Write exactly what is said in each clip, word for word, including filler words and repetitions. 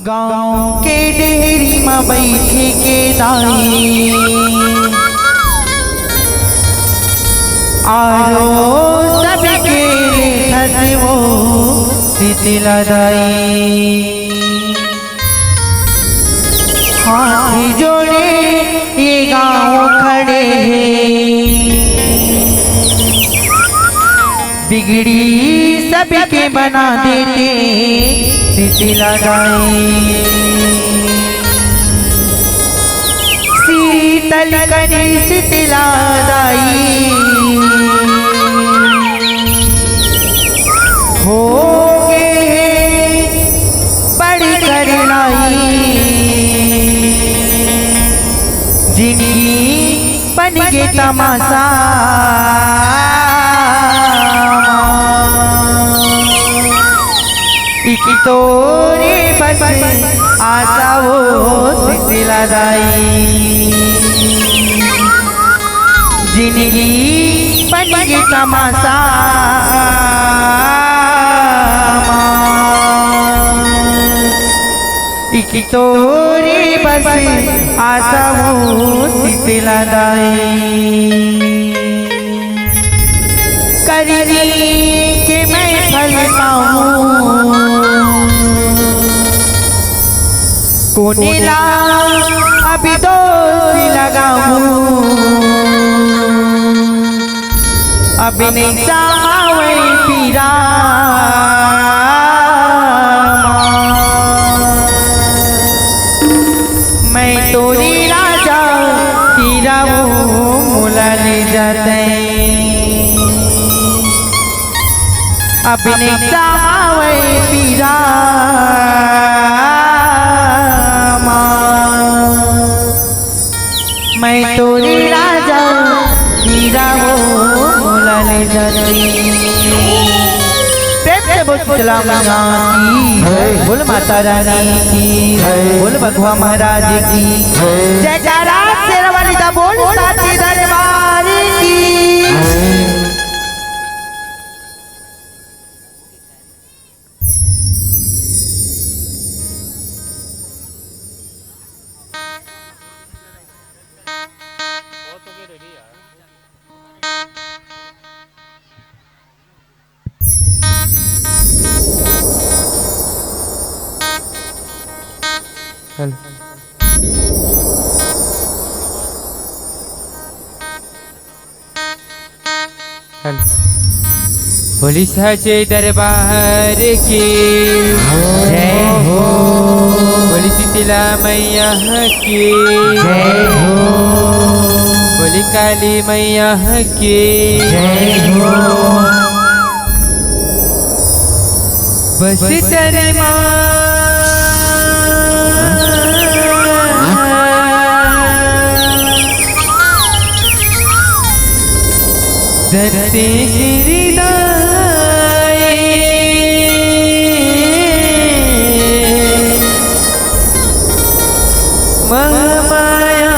गाँव के डेहरी म बइठे के दाई, आरो सबके लेखस वो शीतला दाई। हाथ जोड़े ये गाँव खड़े हे, बिगड़ी सबके बना देते शीतला दाई। शीतल करी शीतला दाई, हो गे बड़ करनाई, जिनगी बन गे तमाशा। इक तोरे बस आशा वो शीतला दाई, जिनगी बन गे तमाशा। इक तोरे बस आशा वो शीतला दाई। करनी के मैं फल पाऊं, कोने ला अभी दोष लगाऊं। अभी नहीं चाहवे पीरा, मैं तोरी राजा हीरा वो मोला ले जाते। अब निसावे पीरा मा, मैं तोरी राजा हीरा वो मोला ले जाते। प्रेम से बोल शीतला मैया की, बोल माता रानी की, बोल बघवा महाराज की। जयकारा शेरा वाली दा बोल साथी दरबार की। हेलो। हेलो। बोली साचे दरबार की जय हो। बोली शीतला मैया की जय हो। बोली काली मैया की जय हो। बस तेरे माँ धरती गिरदाए महामाया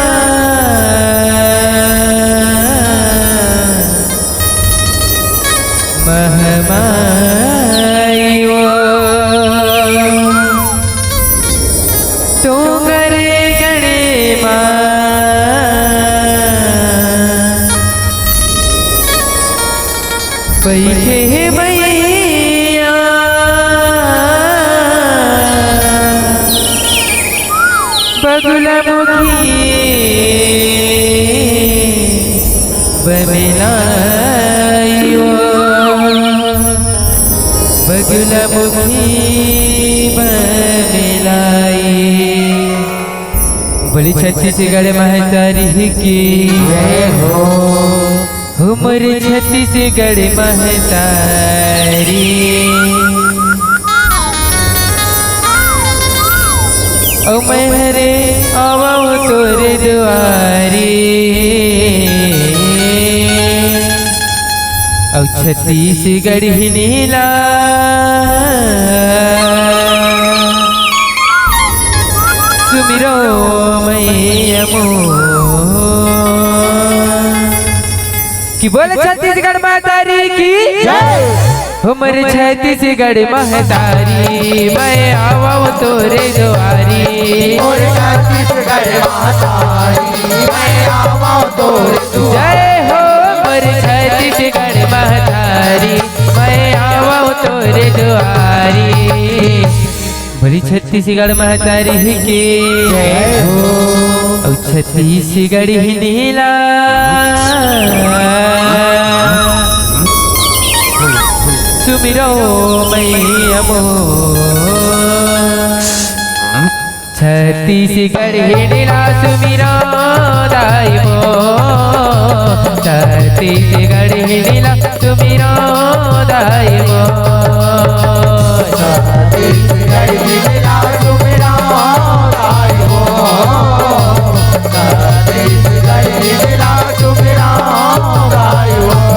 महमाई वो। तोंगर गणे मा बइठे हे मैया बगुला मुखी बमिलाई वो। बगुला मुखी बमिलाई। बोली छत्तीसगढ़ महतारी की जय हो। हो मोर छत्तीसगढ़ महतारी। ओ मैं हरे आवो तोरे दुआरी। अउ छत्तीसगढ़ ही नीला सुमिरो मैया मोर। कि बोले छत्तीसगढ़ महतारी की जय। हो मोर छत्तीसगढ़ महतारी, मैं आवंव तोरे दुआरी। मोर छत्तीसगढ़ महतारी, मैं आवंव तोरे दुआरी। जय हो मोर छत्तीसगढ़ महतारी, मैं आवंव तोरे दुआरी। बोली छत्तीसगढ़ महतारी की जय हो। अउ छत्तीसगढ़ ही नीला सुमिरो मैया मोर। छत्तीसगढ़ ही नीला सुमिरो दाई मोर। छत्तीसगढ़ ही नीला सुमिरो दाई मोर। छत्तीसगढ़ ही नीला सुमिरो दाई मोर। छत्तीसगढ़ ही नीला सुमिरो दाई मोर।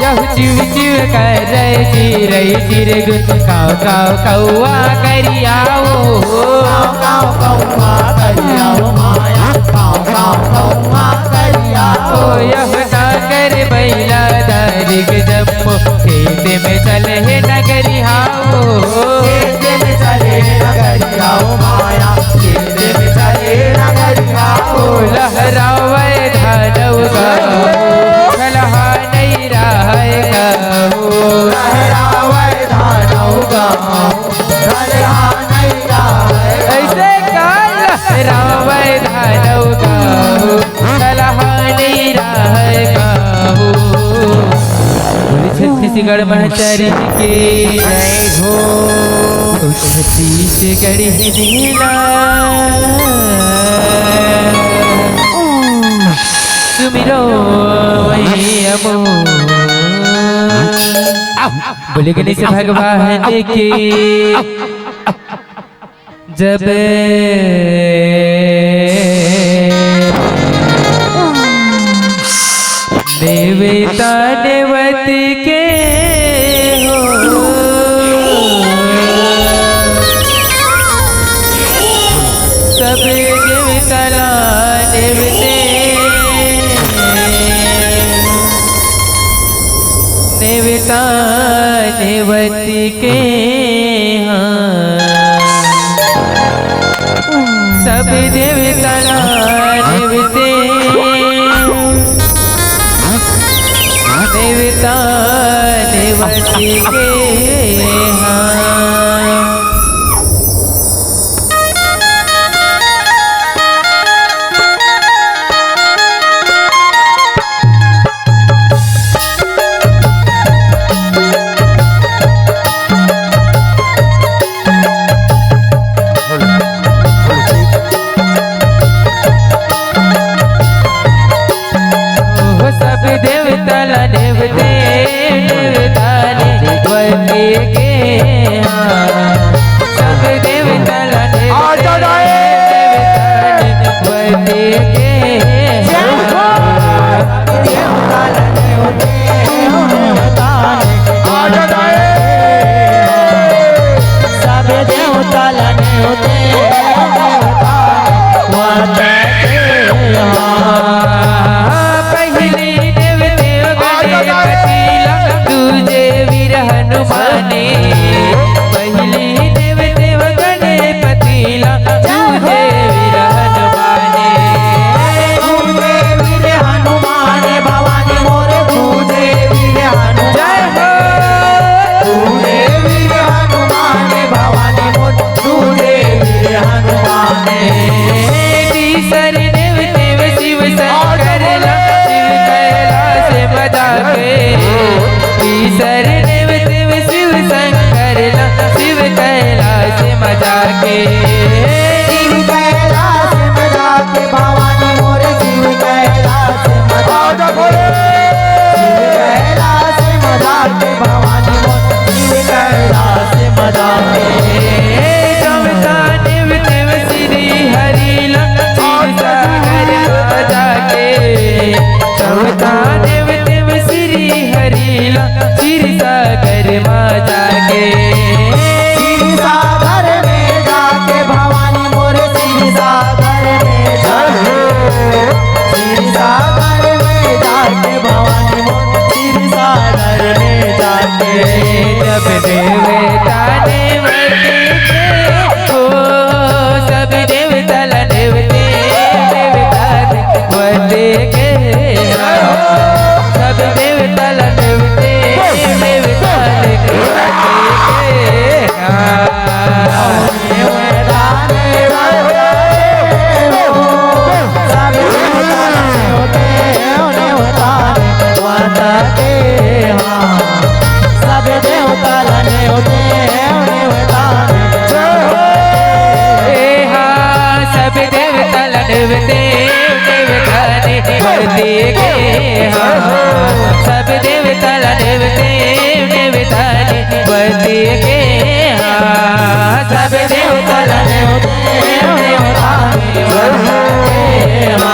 यहू चिव चिव करे चिरई चिरगुन, काव काव कौआ करियावो। काव काव कौआ करियावो माया, काव काव कौआ करियावो। ओ यहू नांगर बइला धरिक जम्मो, खेत में चले हे नगरिहा ओ। खेत में चले नगरिहा ओ माया, खेत में चले नगरिहा ओ। लहरावय धान अउ गहूँ, थलहा नइ रहय कहूँ। लहरावय धान अउ गहूँ, थलहा नइ रहय। अइसे का लहरावय धान अउ गहूँ, थलहा नइ रहय कहूँ। बोली छत्तीसगढ़ महतारी के जय हो। ओ छत्तीसगढ़ ही नीला सुमिरो मैया मोर। बोले गणेश भगवान के। जब नेवता नेवत के हो, सब नेवता ला नेवते, नेवता नेवत के हाँ। सब देवता ला देवते, देवता देवत के हाँ। ओ सब देवता ला देवते, देवता देवते के हाँ। सब देवता ला देवते, आजा जाए। देवता देवते के हाँ। सब देवता ला नेवते, देवता ला नेवते। पहिली नेवते तीसर देव देव शिव शंकर ला, शिव कैलाश मा जाके। शिव कैलाश मा जाके भवानी मोर, शिव कैलाश मा जाके। शिव कैलाश मा जाके भवानी मोर, शिव कैलाश मा जाके। चौथा देव देव श्री हरि ला, क्षीर सागर मा जाके। चौथा देव देव श्री हरि ला, क्षीर सागर मा जाके। क्षीर सागर में जाके भवानी मोर, क्षीर सागर में जाके। क्षीर सागर में जाके भवानी मोर, क्षीर सागर में जाके। जब देवता ने वर देखे हो, सब देवता ला देवते, देवता ने वर देखे हो। सब देवता ला देवते, देवता ने वर देखे हो। ए हा, सब देवता ला देवते, देवता ने वर देखे हा। सब देवता ला देवते, देवता ने वर देखे हा। सब देवता ला देवते, देवता ने वर देखे हा।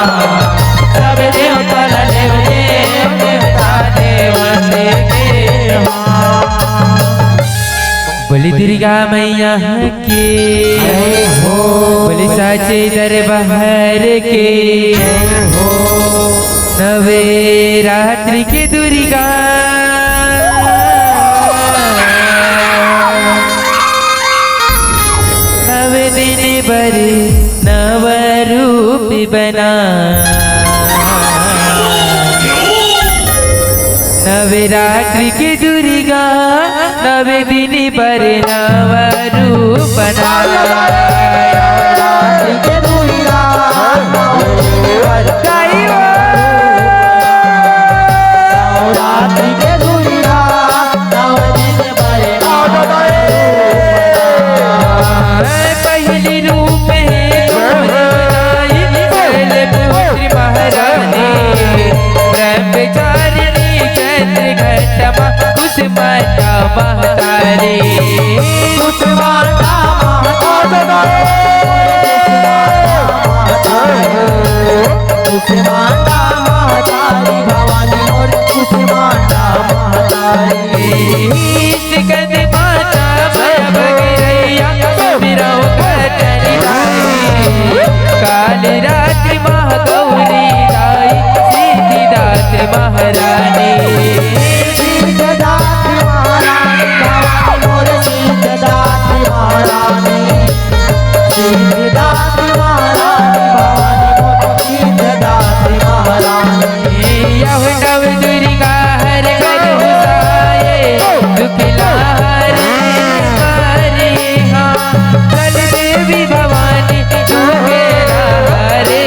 सब देवता ला देवते, देवता ने वर देखे हा। बोली दुर्गा मैया की, बोली साचे दरबार की। नवरात्रि के दुर्गा, नव दिन बर नव रूप बना। नवरात्रि के दुर्गा, नव दिन बर नव रूप बना। नवरात्रि के दुर्गा, नव दिन बर नव रूप बना। नवरात्रि के दुर्गा, नव दिन बर नव रूप बना। पहली रूप है शैलपुत्री महारानी, ब्रह्मचारिणी चंद्र घंटा मा कुसुमांडा महतारी। कुसुमांडा महतारी, कुसुमांडा महतारी भवानी मोर, कुसुमांडा महतारी। सिकंद माता भैरव गैरैया, सुमिरौ कटन दाई। काल रात्रि महागौरी दाई, सिद्धिदात महारानी। सिद्धिदात महारानी, भवानी मोर सिद्धिदात महारानी। सिद्धिदात महारानी, भवानी मोर सिद्धिदात महारानी। यह नव दुर्गा हर घर उसाए, दुख लारे बारे हाँ। चल देवी भवानी तू के लारे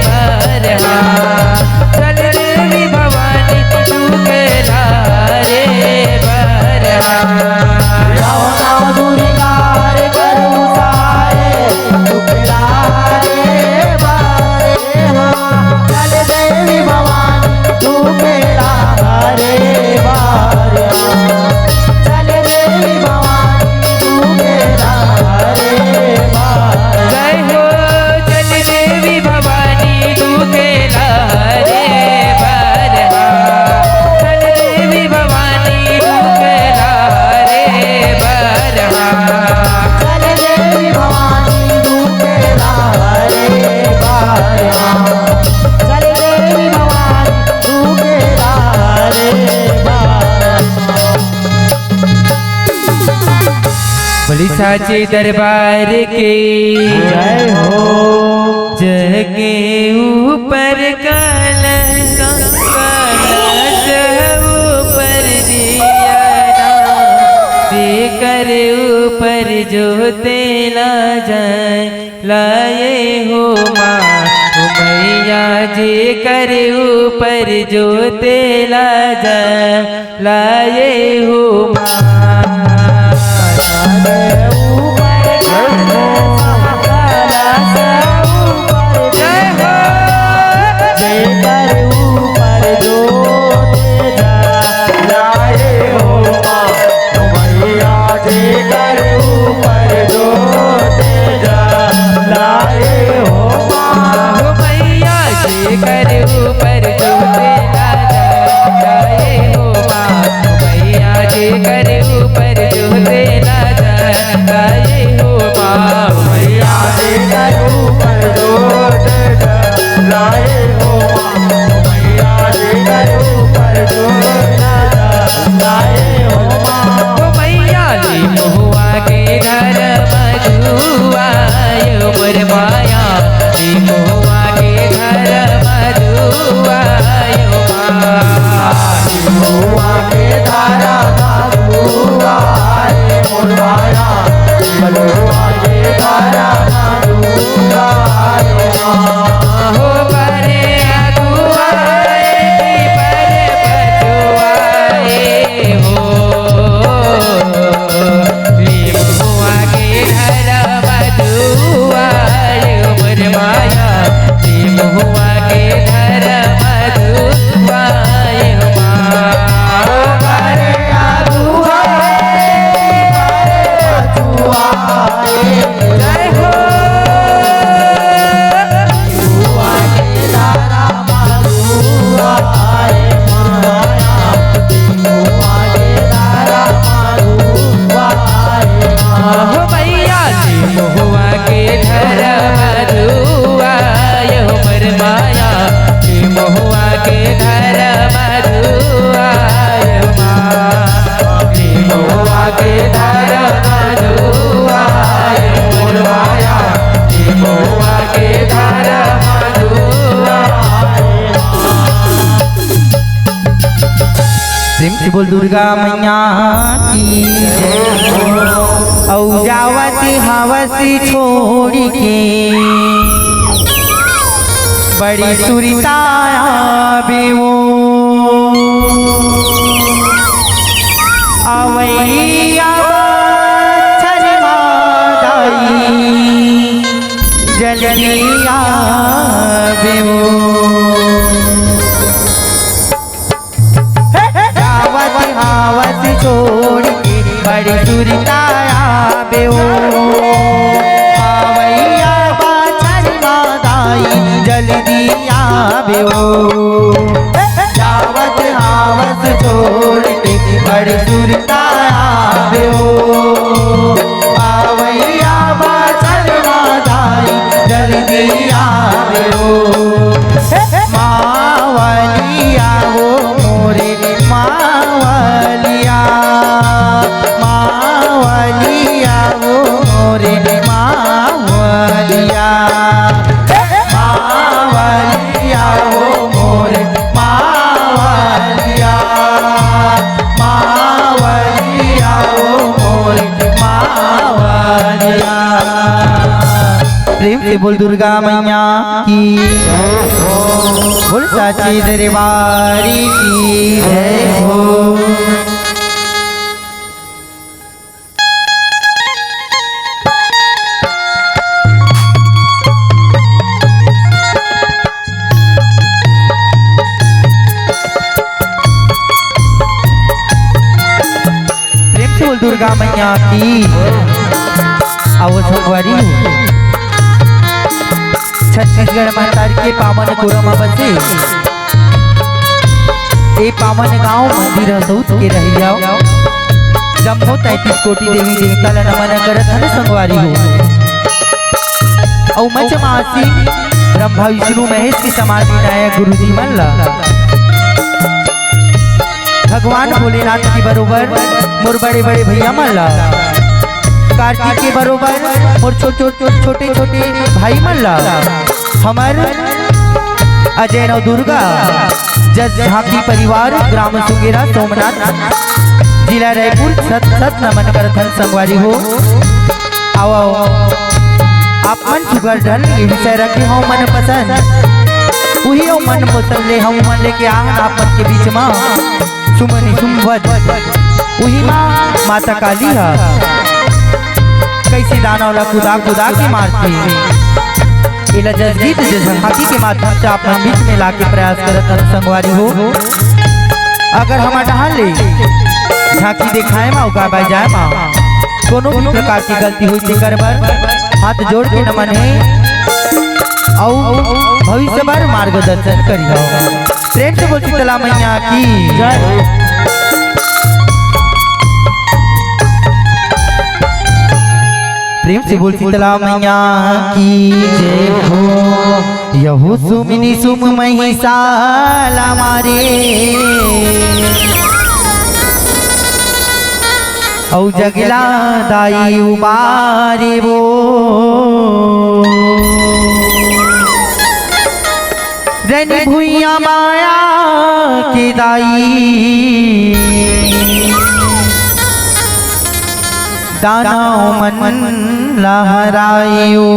बार हाँ। चल देवी भवानी तू के लारे बार हाँ। नव नव दुर्गा हर घर उसाए, दुख लारे बारे हाँ। चल देवी भवानी तू के लारे बार हाँ। चल देवी भवानी तू के लारे बार। जय हो चल देवी भवानी तू के लारे बार हाँ। चल देवी भवानी तू के लारे बार हाँ। चल देवी भवानी तू के लारे बार हाँ। चल देवी भवानी तू के लारे बार। बोली साचे दरबार के जय हो। जग के ऊपर कलश, कलश ऊपर दिया ना, जेकर ऊपर जोते ला जाए, लाए हो माँ। ओ मैया, जेकर ऊपर जोते ला जलाए हो माँ। जय हो। जेकर ऊपर जोते जलाए हो माँ। मैया, जेकर ऊपर जोते जलाए हो माँ। ओ मैया, जेकर ऊपर जोते ला जलाए हो माँ। ओ मैया, जेकर ऊपर जोते ला जलाए हो माँ। ओ मैया, जेकर ऊपर जोते जलाए हो माँ। ओ मैया, जेकर ऊपर जोते जलाए हो माँ। ओ मैया, ले महुआ के धर मधुआ, ए मोर माया, ले महुआ के धर मधुआ, ए माँ। ले महुआ के धर मधुआ, ए मोर माया, ले महुआ के धर मधुआ, ए माँ। हो बने अगुआई, बने बचुआई हो। ले महुआ के धर मधुआ, ए मोर माया, ले महुआ के धर मधुआ, ए माँ। जय हो। हो मैया, ले महुआ के धर मधुआ, ए मोर माया, ले महुआ के धर मधुआ, ए माँ। ले महुआ के धर मधुआ, ए मोर माया, ले महुआ के धर मधुआ, ए माँ। प्रेम से बोल दुर्गा मैया की जय हो। अउ जावत हवस छोड़ के बड़ी सुरता आवे वो। अवैया छन मादाई जल्दी आवे वो। जावत हावस छोड़ के बड़ी सुरता आवे ओ। आवैया बाछर मादाई जल्दी आवे ओ। जावत हावस छोड़ के बड़ी सुरता आवे ओ। आवैया बाछर मादाई जल्दी आवे ओ। मावलिया हो मोरे मावलिया, मावलिया हो मोरे मावलिया, मावलिया हो मोरे मावलिया, मावलिया हो मोरे मावलिया। प्रेम से बोल दुर्गा मैया की, बोल साची दरबारी की जय हो। प्रेम से बोल दुर्गा मैया की। आओ संगवारी हो, छत्तीसगढ़ महतारी के पावन कुरम बसे ए पावन गांव मंदिर हसौत के रहिया जम्मो तैंतीस कोटि देवी देवता ला नमन करत हन संगवारी हो। अउ मंच म आसीन ब्रह्मा विष्णु महेश के समान विनायक गुरु जी मन ला, भगवान भोलेनाथ के बरोबर मोर बड़े बड़े भैया मन ला, कार्तिक के बरोबर मोर छोट छोट छोटे छोटे भाई मन ला, हमर अजय नवदुर्गा जस झांकी परिवार ग्राम सुंगेरा सोमनाथ जिला रायपुर सत सत नमन करथन संगवारी हो। आओ, आओ। आप मन सुघर ढंग ले विषय रखे हव मन पसंद। उही अउ मन पसंद ले हम मन लेके आहन आप मन के बीच म सुमन सुमवत। उही माँ माता काली ह कइसे दानव ला कुदा कुदा के मारथे। एला जसगीत जस झांकी के माध्यम से आप मन बीच में लाके प्रयास करत हन संगवारी हो। अगर हमर डहान ले झांकी देखाए मा अउ गाए बाए जाए मा कोनो भी प्रकार के गलती होई तेकर बर हाथ जोड़ के नमन हे अउ भविष्य बर मार्गदर्शन करिहव। प्रेम से बोल शीतला मैया की जय। प्रेम से बोल शीतला मैया की जय हो। यहू सुमिनी सुम महिषाला मारे, अउ जगला दाई उबारे वो। रनी भुइयां माया के दाई, दानव मन लहरायो।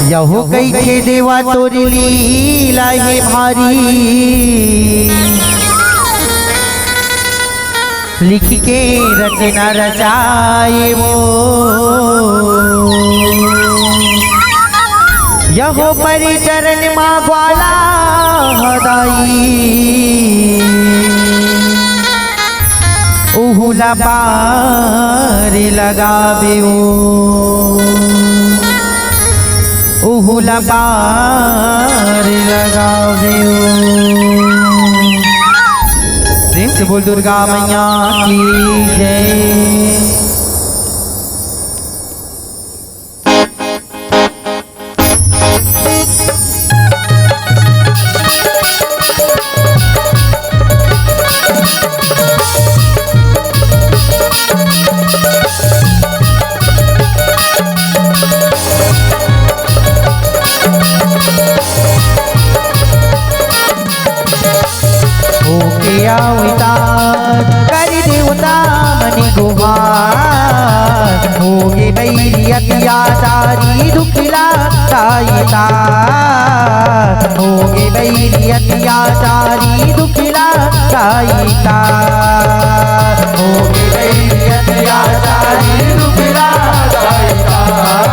यहू कहिथे देवा तोर लीला हे भारी, लिख के रचना रचाए वो। यहू परी चरण मा ग्वाला ह दाई, उहू ला पार लगावे वो। उहू ला पार लगावे वो। प्रेम से बोल दुर्गा मैया की जय। होके अवतार करि देवता मन गुहार, होगे बैरी अत्याचारी दुखिला दाई तार, होगे बैरी अत्याचारी दुखिला दाई तार, होगे बैरी अत्याचारी दुखिला दाई तार,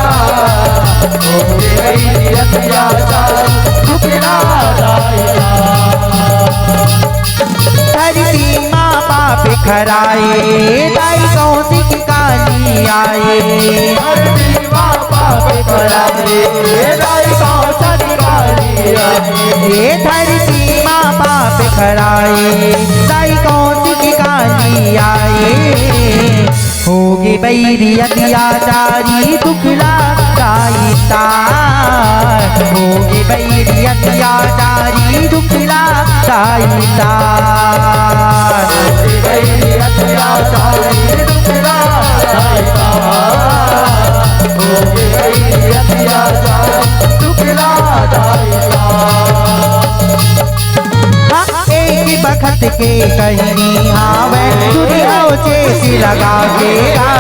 होगे बैरी अत्याचारी दुखिला दाई तार। धरती मा पाप खराए, दाई कौशिक काली आए। धरती मा पाप खराए, दाई कौशिक काली आए। ए धरती मा पाप खराए, दाई कौशिक काली आए। होगे बैरी अत्याचारी दुखिला दाई तार, होगे बैरी अत्याचारी दुखिला दाई तार। होगे बैरी अत्याचारी दुखिला दाई तार, होगे बैरी अत्याचारी दुखिला दाई तार। हाँ, एक बखत के कहनी हावै, सुनि अउ चेत लगा के गा।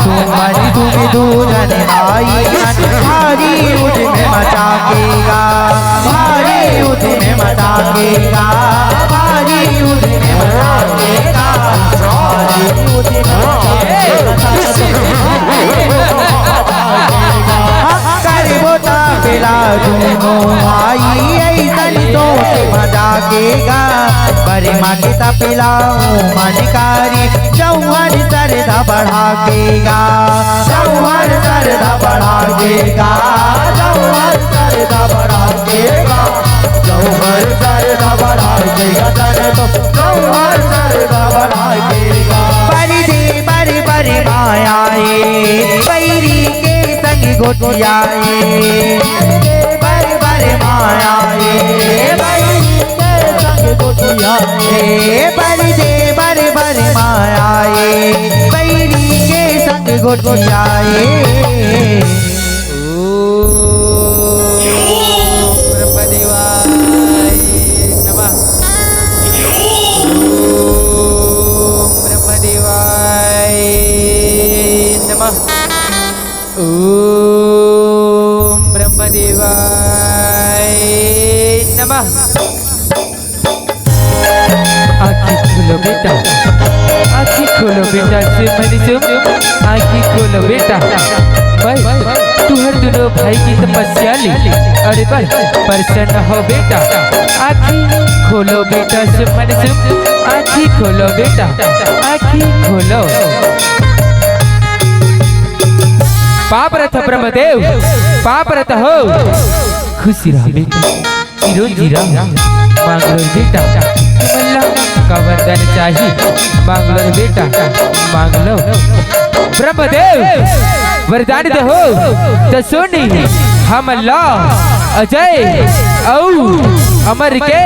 तुमन तुम दूजन भाई मन, भारी उद्यम मचा के गा, भारी उद्यम मचा के गा, भारी उद्यम मचा के गा, भारी उद्यम मचा के गा। हाँ, करबो त पेला दूनो भाई, अइसन सोच मजा के गा। बरे माँ के तपेला ओ मनकारी, जौहर सरधा बढ़ा के गा। जौहर सरधा बढ़ा के गा, जौहर सरधा बढ़ा के गा। जौहर सरधा बढ़ा के गा, तन तो जौहर सरधा बढ़ा के गा। बरी दे बरी बरी माया ए, बैरी के संग गोठिया ए। बरी बरी माया ए, बैरी के संग गोठिया ए। बरी दे बरी बरी माया ए, बैरी के संग गोठिया ए। ओम ब्रह्मदेवाय नमः। ओम ब्रह्मदेवाय नमः। आँखी खोलो बेटा, आँखी खोलो बेटा, सुमन सुम, आँखी खोलो बेटा। मैं तुहर दुनो भाई के तपस्या ले, अरे बर प्रसन्न हो बेटा। आँखी खोलो बेटा, सुमन सुम, आँखी खोलो बेटा, आँखी खोलो। पाप रथ ब्रह्मदेव, पाप रथ हो, खुशी रह बेटा। चिरो चिरा मांग लो बेटा, तुमन ला का वरदान चाही, मांग लो बेटा, मांग लो। ब्रह्मदेव वरदान दे हो, त सुनी हमन ला अजय अउ अमर के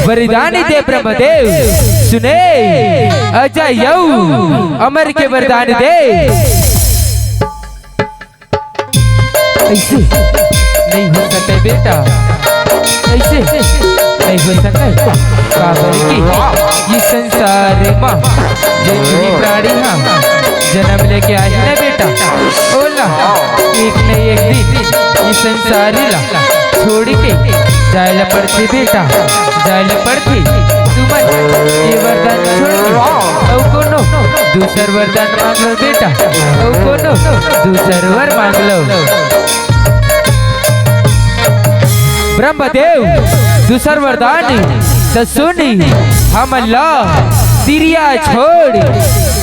वरदान दे ब्रह्मदेव, सुने अजय अउ अमर के वरदान दे। ऐसे नहीं हो सके बेटा, ऐसे नहीं हो सके। काबर कि ये संसार मा जितनी प्राणी हा जन्म लेके आही ना बेटा, ओला एक न एक दिन ये संसार ला छोड़ के जाए ला पड़थे बेटा, जाए ला पड़थे। तुमन ये वरदान छोड़ के अउ कोनो दूसर वरदान मांग लो बेटा, अउ कोनो दूसर वर मांग लो। ब्रह्मदेव दूसर वरदान त सुनी हमन ला तिरिया छोड़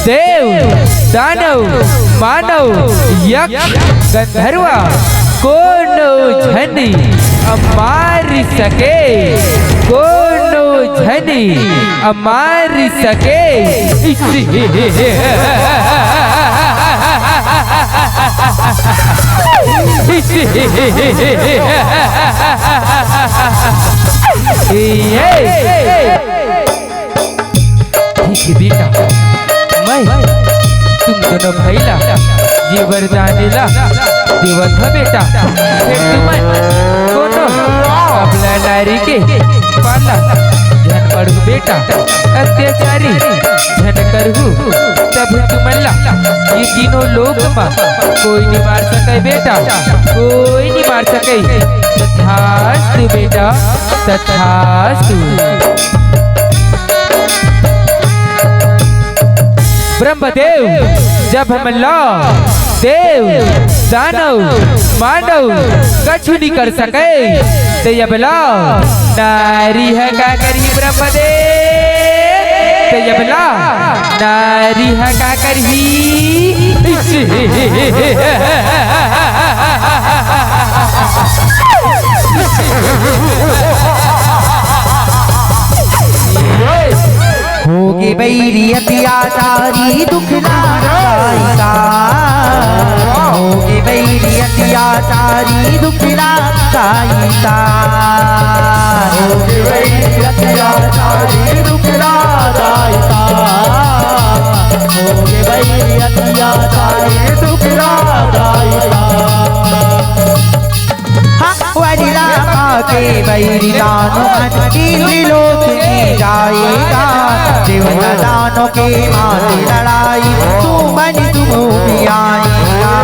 देव दानव मानव यक्ष गंधर्वा कोनो झनी अमार सके, कोनो झनी अमार सके। ठीक हे बेटा, मैं तुम दोनों भाई ला ये वरदान ला देवत हँव बेटा, फेर तुमन कोनो अबला नारी के पाला झन पड़हू बेटा, अत्याचारी झन करहू, तब तुमन ला ये तीनों लोक मा कोई नहीं मार सके बेटा, कोई नहीं मार सके। तथास्तु बेटा, तथास्तु। ब्रह्मदेव जब हमन ला देव दानव मानव कछु नहीं कर सके, त अबला नारी ह का करही ब्रह्मदेव? त अबला नारी ह का करही? होगे बैरी अत्याचारी दुख ना दाई का, होगे बैरी अत्याचारी दुख ना दाई का, होगे बैरी अत्याचारी दुख ना दाई का, होगे बैरी अत्याचारी दुख ना दाई का। हाँ, वरी रामा के बैरी दानव मन तीन लोक में जाएगा। देवता दानव के माथे लड़ाई, सुमन तुम भी आएगा।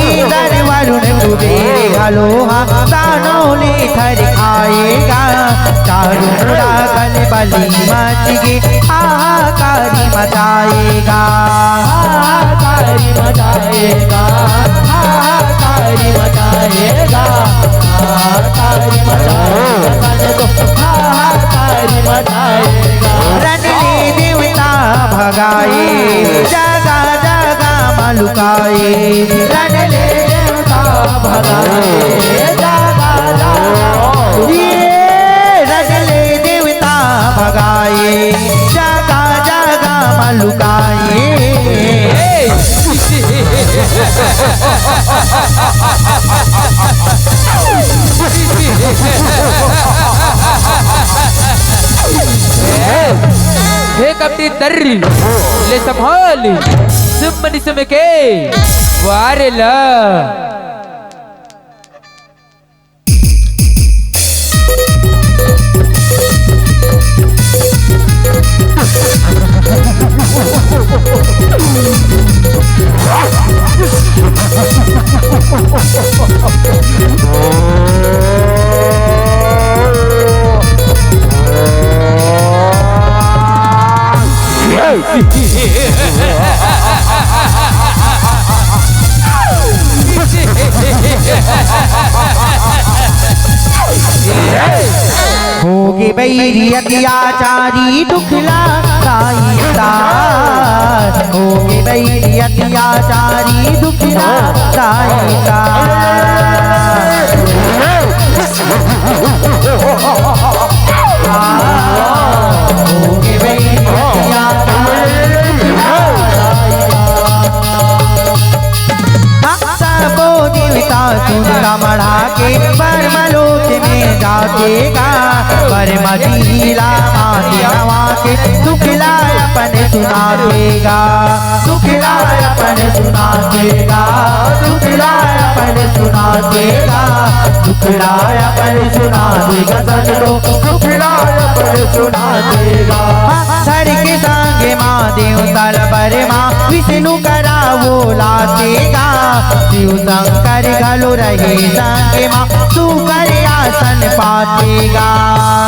इंद्र वरुण कुबेर घलो हा दानव ले थर खाएगा। चारों मुड़ा कलबली मच गे, हाहाकारी मचाएगा। हाहाकारी मचाएगा, हाहाकारी मचाएगा, हाहाकारी मचाएगा, हाहाकारी मचाएगा। रण ले देवता भगाए, जगा जगा मा लुकाए। रण ले देवता भगाए, जगा जगा। ये रण ले देवता भगाए, जगा जगा मा लुकाए। हे कपटी तर्री, ले संभाल, सुमन सुम के वारेला। होगे बइरी अतियाचारी दुखला दाई ता। होगे बइरी अतियाचारी दुखला दाई ता। होगे बइरी अतियाचारी दुखला दाई ता। सबो देवता सुन ला मढ़ा के परमलोक में जाके गा। परम लीला माँ के नवा के दुखला अपन सुनाके गा। दुखला अपन सुनाके गा। दुखला अपन सुनाके गा। दुखला अपन सुनाके गा। संतो दुखला अपन सुनाके गा। हर के संगे माँ देवता ल बरे माँ विष्णु करा बोलाथे गा। शिव शंकर घलो रहे संगे माँ सुकर आसन पाथे गा।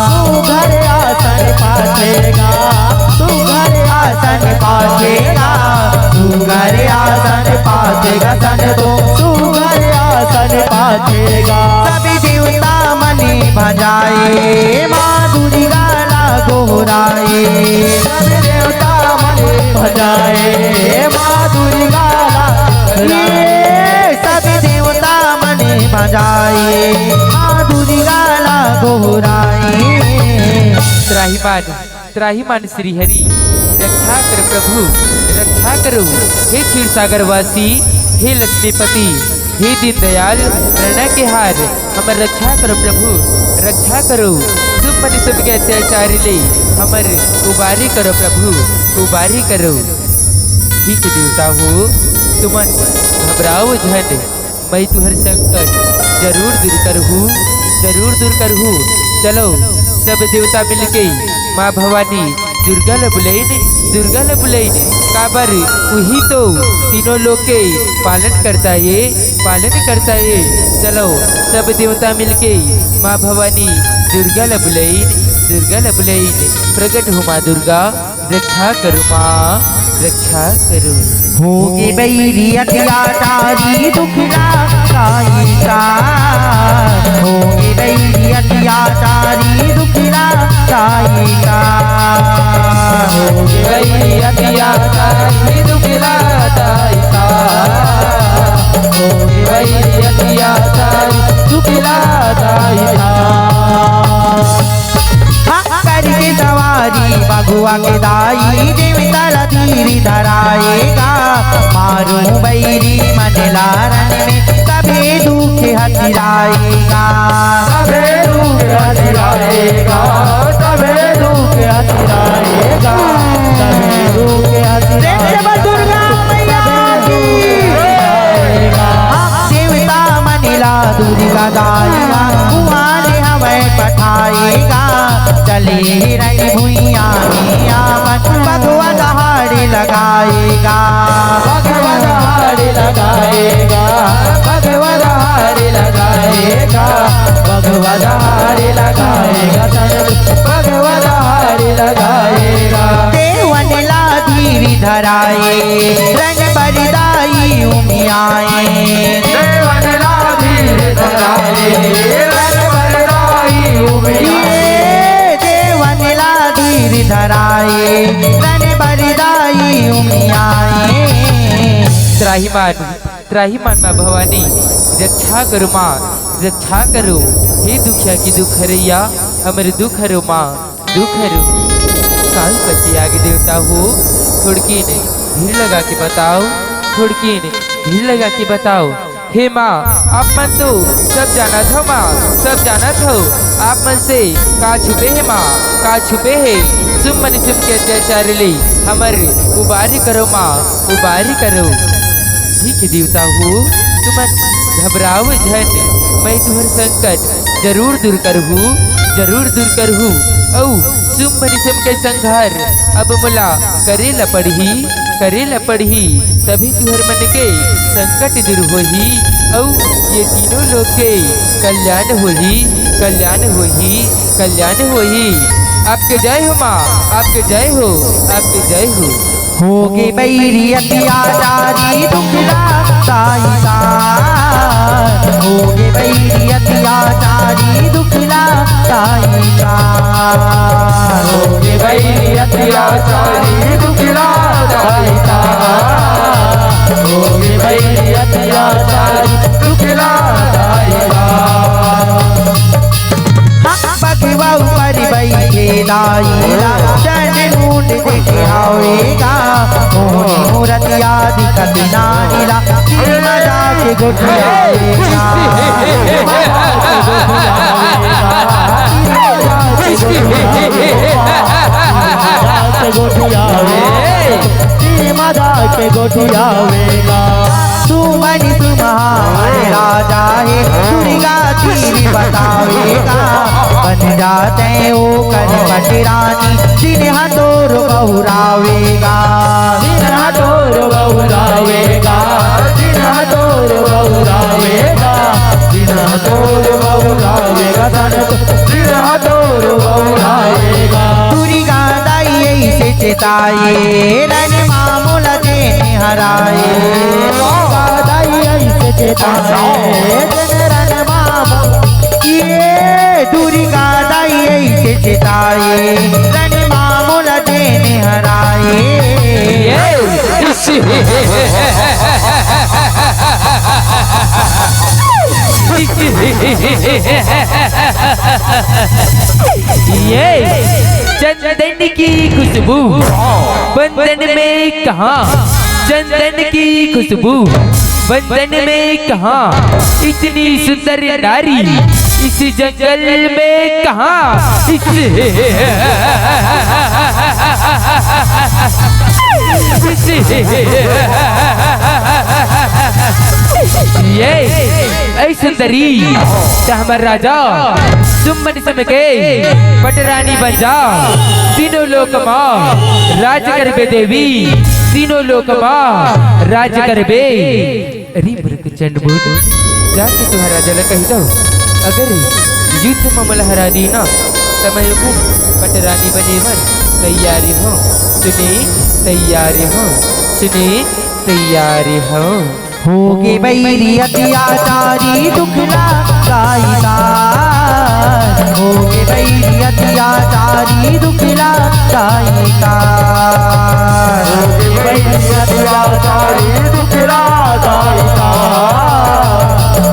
सुघर आसन पाथे गा। सुघर आसन पाथे गा। सुघर आसन पाथे गा। संतो सुघर आसन पाथे गा। सब देवता मन भजाए माँ दुर्गा ला गोहराए। सब देवता मन भजाए माँ दुर्गा ला। ये सब देवता मन भजाए माँ दुर्गा ला गोहराए। त्राहिमाम त्राहिमाम श्री हरि, रक्षा कर प्रभु, रक्षा करो। हे क्षीर सागर वासी, हे लक्ष्मीपति, हे दीनदयाल, प्रणय के हार, हमर रक्षा करो प्रभु, रक्षा करो। सुमन सुन के अत्याचारी ले हमर उबारी करो प्रभु, उबारी करो। ठीक देवता हो, तुमन घबराओ झन, मैं तुहर संकट जरूर दूर करहूँ, जरूर दूर करहूँ। चलो, सब देवता मिलके माँ भवानी दुर्गा ल बुलाइन, दुर्गा ल बुलाइन। काबर उही तो तीनों लोक के पालन करता ये, पालन करता ये। चलो, सब देवता मिलके माँ भवानी दुर्गा ल बुलाइन, दुर्गा ल बुलाइन। प्रगट हो माँ दुर्गा, रक्षा करो माँ, रक्षा करो। होगे बइरी अतियाचारी दुखला दाई ता। होगे बइरी अतियाचारी दुखला दाई ता। होगे बइरी अतियाचारी दुखला दाई ता। होगे बइरी अतियाचारी दुखला दाई ता। हाँ, करके सवारी बघवा के दाई, देवता ला धीर धराए गा। मारू बइरी मन ला रन में, सभे दुख हथिराए गा। सभे दुख हथिराए गा। सभे दुख हथिराए गा। सभे दुख हथिराए गा। प्रेम से बोल दुर्गा मैया की। हाँ, देवता मन ला दुर्गा दाई गा, उहाँ ले हवय पठाए गा। चले हिरन भुइयाँ में आपन बघवा दहाड़ लगाए गा। बघवा दहाड़ लगाए गा। बघवा दहाड़ लगाए गा। बघवा दहाड़ लगाए गा। बघवा दहाड़ लगाए गा। देवन ला धीर धराए, रन बरदाई उमियाए। देवन ला धीर धराए, रन बरदाई उमियाए। ये देवन ला धीर धराए, रन बरदाई उमियाए। त्राहिमाम, त्राहिमाम माँ भवानी, रक्षा करो माँ, रक्षा करो। हे दुखिया के दुख हरैया, हमर दुख हरो माँ, दुख हरो। काल पति आगे देवता हो, थोड़किन धीर लगा के बताओ, थोड़किन धीर लगा के बताओ। हे माँ, आप मन तो सब जानत हो माँ, सब जानत हो। आप मन से का छुपे हे माँ, का छुपे हे? सुमन सुन के अत्याचार ले हमर उबारी करो माँ, उबारी करो। ठीक देवता हो, तुमन घबराओ झन, मैं तुहर संकट जरूर दूर करहूँ, जरूर दूर करहूँ। अउ सुम बनिसम के संघार अब मोला करे ल पड़ही, करे ल पड़ही, तभी तुहर मन के संकट दूर होही, अउ ये तीनों लोग के कल्याण होही, कल्याण होही, कल्याण होही। आपके जय हो माँ, आपके जय हो, आपके जय हो। होगे बैरी अत्याचारी दुखला दाई का, होगे बैरी अत्याचारी दुखला दाई का, होगे बैरी अत्याचारी दुखला दाई का, होगे बैरी अत्याचारी दुखला दाई का। बघवा ऊपर बैठे दाई ला, चंड मुंड देखे आवेगा। मोहनी मूरतिया दिखत नानी ला, की मजाक गोठियावेगा। मजाक गोठियावेगा। की मजाक गोठियावेगा। सुमन सुमहान राजा हे, दुर्गा तीर बतावेगा। बन जाते ओकर पटरानी, दिन हथोर बहुरावेगा। दिन हथोर बहुरावेगा, दिन हथोर बहुरावेगा, दिन हथोर बहुरावेगा, दिन हथोर बहुरावेगा। दुर्गा दाई ऐसे चेताए, रन मामूल देने हराए। दुर्गा दाई ऐसे चेताए, रन मामूल, ये दुर्गा दाई ऐसे चेताए, रन मामूल देने हराए। ये ये चंदन की खुशबू बंदन में कहाँ, चंदन की खुशबू बंदन में कहाँ, इतनी सुंदर नारी इस जंगल में कहाँ, इस, इस, ये ऐ सुंदरी, त हमर राजा सुमन सुम के पटरानी बन जा। तीनों लोक मा राज करबे देवी, तीनों लोक मा राज करबे। अरे मूर्ख चंडमुंड, जाके तुंहर राजा ला कहि दव, अगर युद्ध मा मोला हरा दिही ना, त मैं ओकर पटरानी बने बर तैयार हंव। सुने, तैयार हंव। सुने, तैयार हंव। होगे बैरी अत्याचारी दुखला दाई का, होगे बैरी अत्याचारी दुखला दाई का, होगे बैरी अत्याचारी दुखला दाई का,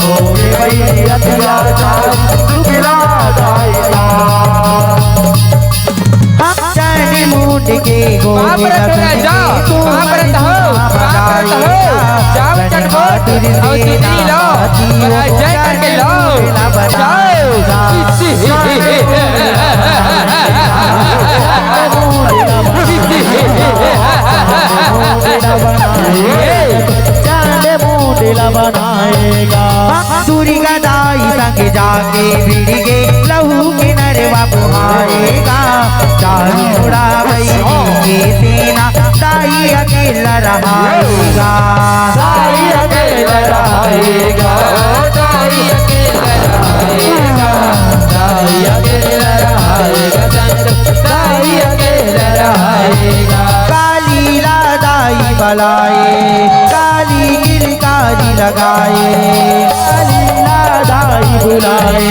होगे बैरी अत्याचारी दुखला दाई का। हम चंडमुंड के गोविंद बाप रे, तू राजा, बाप रे, हो, बाप रे, हो। जाओ चंडमुंड, और तितली लो, जय करके लो, जाओ। चंडमुंड ला बनाएगा। दुर्गा दाई संग जाके भिड़गे, लहू के नरवा बोहाएगा। चारों ओर बैरी के सेना, दाई अकेला रहाएगा। दाई अकेला रहाएगा, दाई अकेला रहाएगा, दाई अकेला रहाएगा, दाई अकेला रहाएगा। काली ला दाई बलाए, काली किलकारी लगाए। काली ला दाई बुलाए,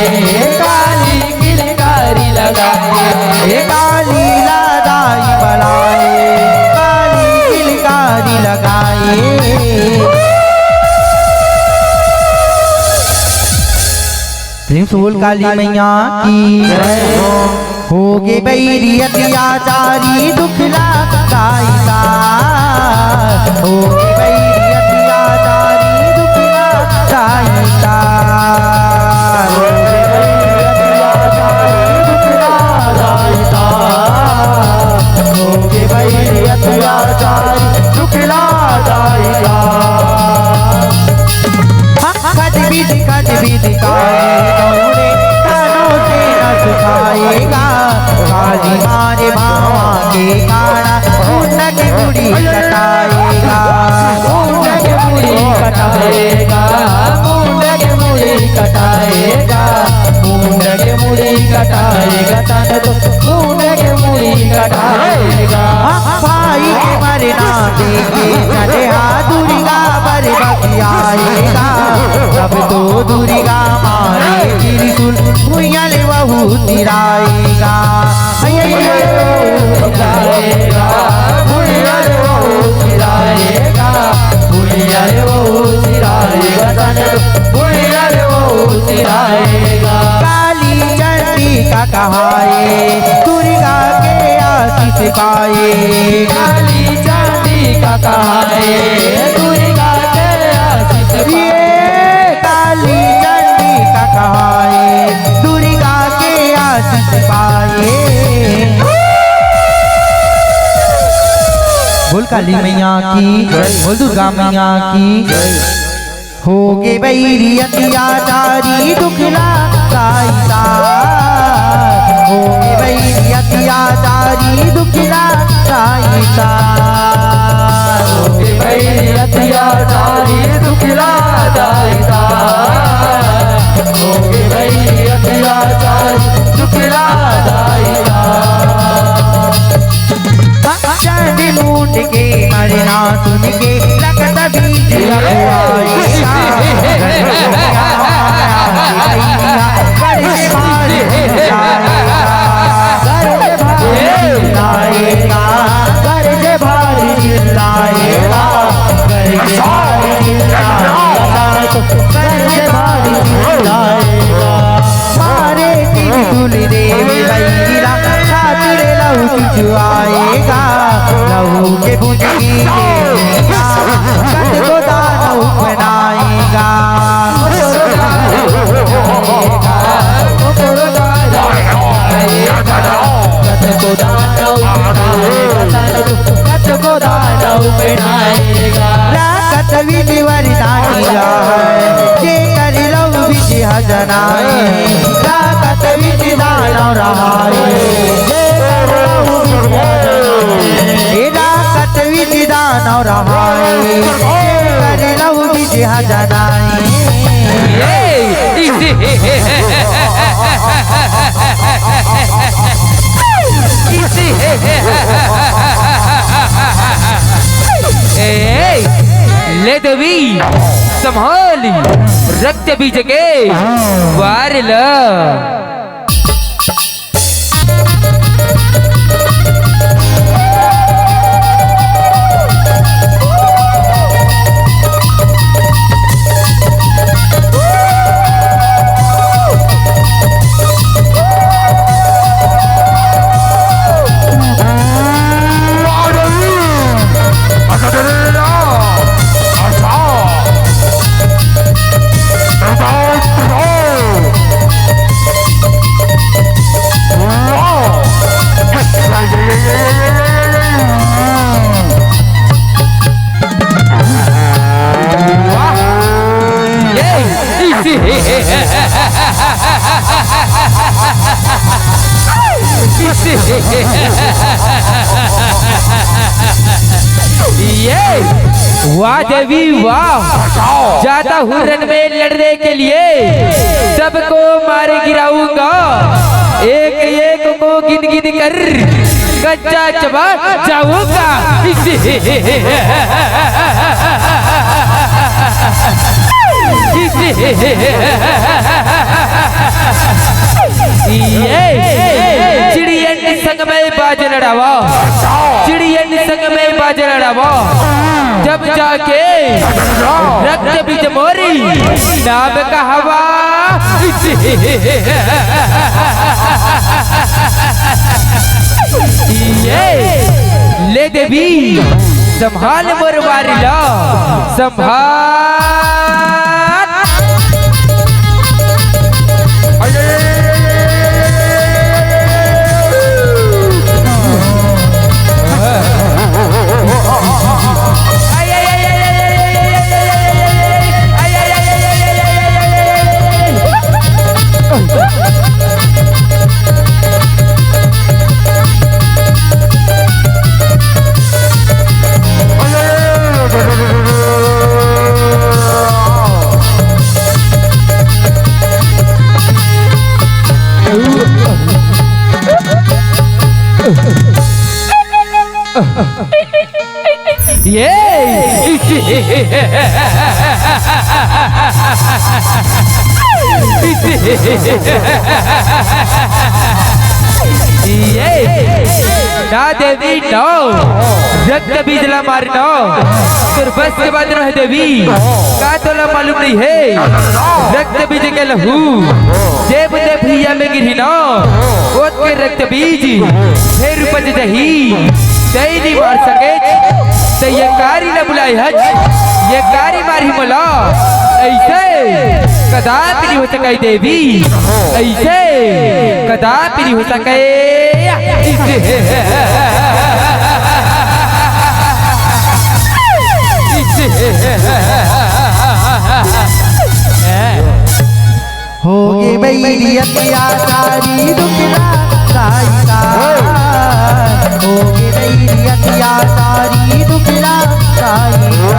काली किलकारी लगाए। हे काली ला दाई बलाए, काली किलकारी लगाए। प्रेम से बोल काली मैया की जय। होगे बैरी अत्याचारी दुखला दाई का, होगे बैरी अत्याचारी दुखला दाई का, होगे बैरी अत्याचारी दुखला दाई का, होगे बैरी अत्याचारी दुखला दाई का। खद बिद, खद बिद काली दौड़े, तनो से न सुखाएगा। काली मारे भावा के काड़ा, मुंडा के मुड़ी कटाएगा। मुंडा के मुड़ी कटाएगा, मुंडा के मुड़ी कटाएगा, मुंडा के मुड़ी कटाएगा, तन तो मुंडा का कहाए, दुर्गा के आशीष ये पाए। काली चंडी का कहाए, दुर्गा के आशीष पाए। बोल काली मैया की, बोल दुर्गा मैया की। होगे बइरी अत्याचारी दुखला दाई ता। होगे बइरी अत्याचारी दुखला दाई ता। होगे बइरी अत्याचारी दुखला दाई ता। होगे बइरी अत्याचारी दुखला दाई ता। चंडी मुंड के मरना सुन के रक्त बीज लहराएगा। गरज भारी चिल्लाएगा। गरज भारी चिल्लाएगा। गरज भारी चिल्लाएगा। गरज भारी चिल्लाएगा। गरज भारी चिल्लाएगा। मारे त्रिशूल देवी बैला, छाती ले लहू चुआएगा। लहू के बूंद गिरेगा, कत को दानव बनाएगा। कत को दानव बनाएगा, कत को दानव बनाएगा। ताकत विधि वरदानी रहाय, जेकर लहू बीज ह जनाए। ताकत विधि दानव रहाय, जेकर लहू बीज ह जनाए। हे ताकत विधि दानव रहाय, जेकर लहू बीज ह जनाए। ए, इसे, इसे, ए, ले देवी, संभाली रक्त बीज के वार ल। ये, वाह देवी वाह। जाता हूँ रण में लड़ने के लिए, सबको मार गिराऊंगा, एक एक को गिन गिन कर कच्चा चबा जाऊंगा। ये चिड़ियन संग में बाज लड़ावा, चिड़ियन संग में बाज लड़ावा, जब जाके रक्त बीज मोरी नाम कहवा। ये ले देवी, संभाल मोर वारी ला, संभाल। ये ये ना देवी, ना रक्त बीज ला मारना। तोर बस के बात नोहे देवी, का तोला मालूम नइ हे? रक्त बीज के लहू जेब दे भुइयां में गिरही ना, ओत के रक्त बीज फेर उपज जही। तैं नइ मार सकेच, त ये कारी ला बुलाए हच, ये कारी मारही मोला। अइसे कदापि नइ हो सकय देवी, अइसे कदापि नइ हो सकय। होगे बइरी अत्याचारी दुखला दाई का। होगे बइरी अत्याचारी दुखला दाई का।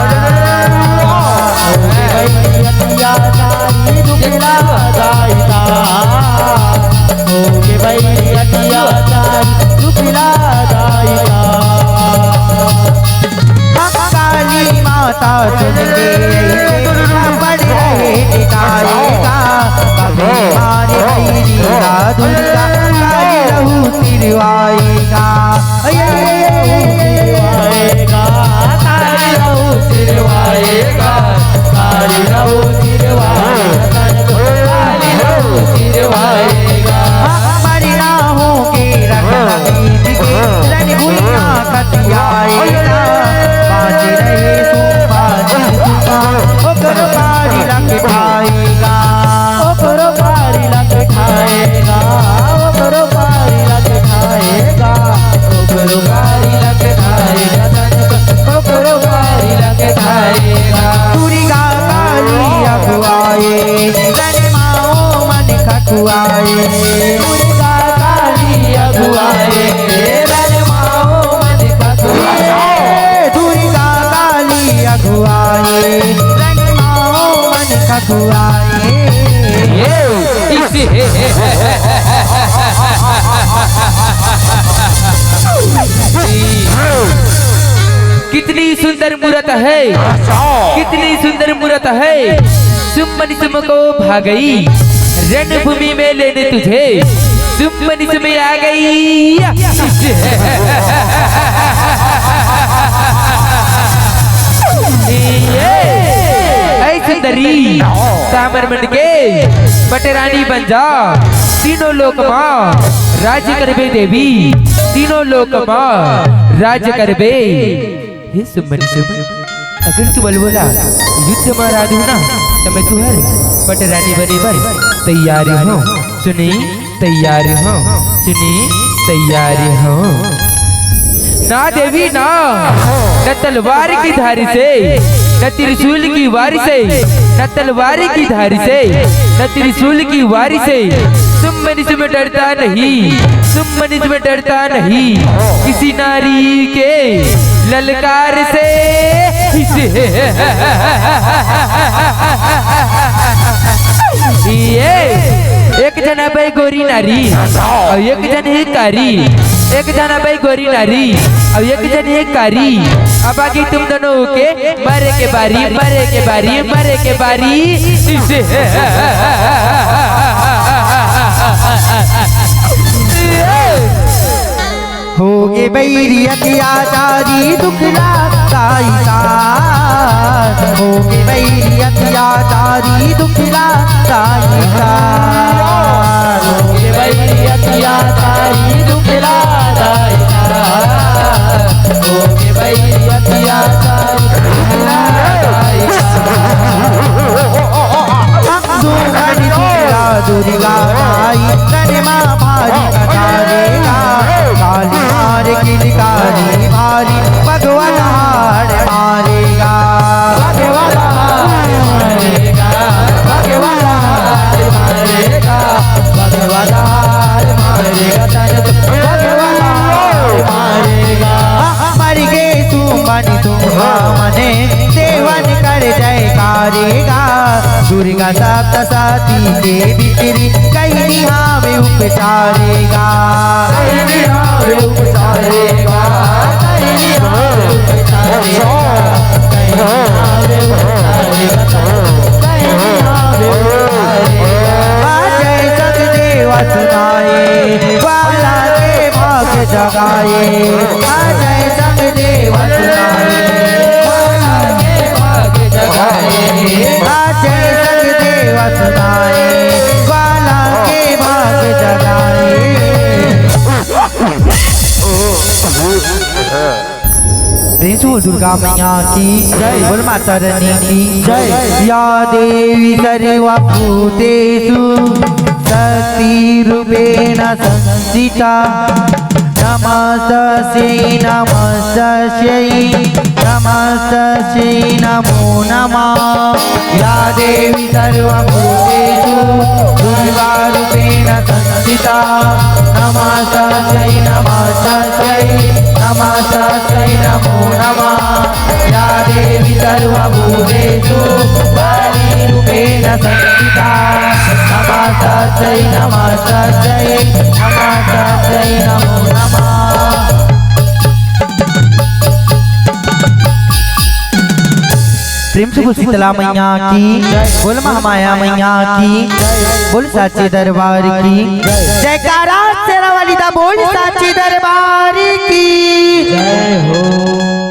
होगे बइरी अत्याचारी दुखला दाई का। होगे बइरी अत्याचारी दुखला दाई का। काली माता सुन के अइसे पड़ रहे टिकाएगा। बाबे मारे भैरी का दुर्गा काली रहू सिरवाएगा। अये रहू सिरवाएगा, काली रहू सिरवाएगा, काली रहू सिरवाएगा, काली रहू सिरवाएगा। हमारी ना हो के रखना ईद के रण भुइयां खतियाएगा। बाज रहे सुम्बा जी सुम्बा, ओकरो कारी लग खाएगा। ओकरो कारी लग खाएगा, ओकरो कारी लग खाएगा, ओकरो कारी लग खाएगा, ओकरो कारी लग खाएगा। दुर्गा काली अगुआए, रण माओ मन खकुआए। दुर्गा काली अगुआए, रण माओ मन खकुआए। दुर्गा काली अगुआए, रण माओ मन खकुआए। कितनी सुंदर मूरत है, कितनी सुंदर मूरत है। सुमन सुम को भा गई रणभूमि में लेने तुझे, सुमन सुम आ गई। ये, ऐ सुंदरी, सामर मन के पटरानी बन जा, तीनों लोक मा राज करबे देवी, तीनों लोक मा राज करबे। हे सुमन सुम, अगर तू बलबोला युद्ध मा हरा दू ना, त मैं तुहर पटरानी बने बर तैयार हूँ। सुनी, तैयार हूँ, सुनी, तैयार हूँ। ना देवी ना, न तलवार की धार से, न त्रिशूल की वार से, न तलवार की धार से, न त्रिशूल की वार से, सुमन सुम डरता नहीं, सुमन सुम डरता नहीं, किसी नारी के ललकार से। ये एक जना भाई गोरी नारी, अउ एक जन हे कारी, एक जना भाई गोरी नारी, अउ एक जन हे कारी। अब आगे तुम दोनों के मरे के बारी, मरे के बारी, मरे के बारी। होगे बइरी अत्याचारी दुखला दाई का। होगे बइरी अत्याचारी दुखला दाई का। होगे बइरी अत्याचारी दुखला दाई का। होगे बइरी अत्याचारी दुखला दाई का। सुमन सुम दुर्गा माई, तन मा भारी कटारेगा। काली मार किलकारी भारी, भगवान हार मारेगा। भगवान हार मारेगा, भगवान हार मारेगा, भगवान हार मारेगा, तन तो भगवान हार मारेगा। मर गे सुमन सुम मने, सेवन कर जयकारेगा। दुर्गा सप्तशती के भीतरी, कहीं निहावे उपचारेगा। कहीं निहावे उपचारेगा, कहीं निहावे उपचारेगा, कहीं निहावे उपचारेगा, कहीं निहावे उपचारेगा। आ जय सचदेवा सुनाए, ग्वाला के भाग जगाए। आ जय सचदेवा सुनाए, ग्वाला के भाग जगाए। आ जय सचदेवा सुनाए, ग्वाला के भाग जगाए। प्रेम से बोल दुर्गा मैया की जय। बोल माता रानी की जय। या देवी सर्वभूतेषु शक्तिरूपेण संस्थिता। नमस्तस्यै नमस्तस्यै नमस्तस्यै नमो नमः। या देवी सर्वभूतेषु दुर्गारूपेण संस्थिता। नमस्तस्यै नमस्तस्यै नमस्तस्यै नमो नमः। या देवी सर्वभूतेषु कालीरूपेण संस्थिता। नमस्तस्यै नमस्तस्यै नमस्तस्यै नमो नमः। प्रेम से बोल शीतला मैया की जय। बोल महामाया मैया की जय। बोल साचे दरबार की जय। जयकारा शेरा वाली दा बोल साचे दरबार की जय हो।